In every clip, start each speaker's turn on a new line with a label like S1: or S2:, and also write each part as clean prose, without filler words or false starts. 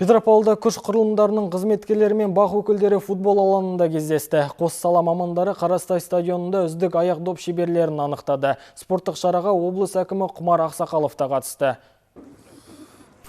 S1: Петропавлда күш құрылымдарының қызметкерлері мен бақ өкілдері футбол алаңында кездесті. Қос сала мамандары Қарастай стадионында үздік аяқ доп шеберлерін анықтады. Спорттық шараға облыс әкімі Құмар Ақсақалов та қатысты.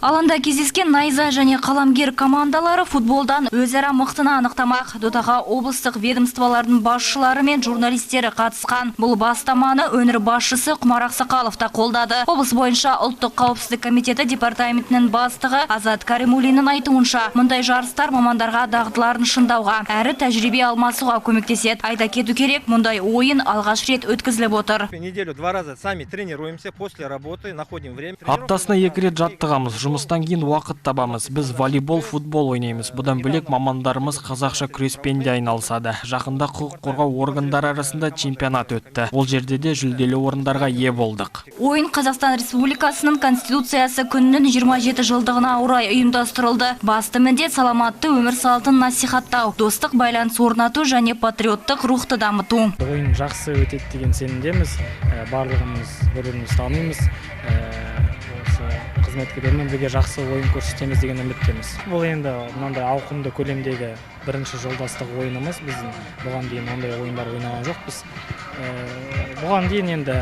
S2: Алаңда кездескен Найза және Қаламгер командалары футболдан өзара мықтыны анықтамақ. Додаға облыстық ведомстволардың басшылары мен журналистері қатысқан. Бұл бастаманы өңір басшысы Құмар Ақсақалов та қолдады. Облыс бойынша Ұлттық қауіпсіздік комитеті департаментінің бастығы Азат Каримуллиннің айтуынша, мұндай жарыстар мамандарға дағдыларын шыңдауға, әрі тәжірибе алмасуға көмектеседі. Айта кету керек, мұндай ойын алғаш рет өткізіліп отыр.
S3: Неделю два раза сами тренируемся, после работы находим время.
S1: Аптасына 2 рет жаттығамыз, жұмыстан кейін уақыт табамыз. Біз волейбол, футбол ойнаймыз. Бұдан бөлек мамандарымыз қазақша күреспен де айналысады. Жақында құқық қорғау органдары арасында чемпионат өтті. Ол жерде де жүлделі орындарға ие болдық.
S2: Ойын Қазақстан Республикасының Конституциясы күнінің 27 жылдығына орай ұйымдастырылды. Басты міндет саламатты өмір салтын насихаттау, достық байланыс орнату және патриоттық рухты дамыту.
S4: Ойын жақсы өтеді деген сенімдеміз. Барлығымыз бір-бірімізді танимыз. Осы қызметкерлермен бірге жақсы ойын көрсетеміз деген үміттеміз. Бұл енді мынандай ауқымды көлемдегі бірінші жолдастық ойынымыз. Біздің бұған дейін ондай ойындар ойнаған жоқпыз. Бұған дейін енді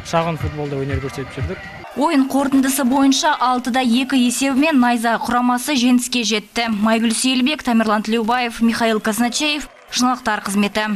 S4: шағын футболда өнер көрсетіп жүрдік.
S2: Ойын қорытындысы бойынша 6-2 есебімен Найза құрамасы жеңіске жетті. Майгүл Сейілбек, Тамерлан Тілеубаев, Михаил Казначеев, жаңалықтар қызметі.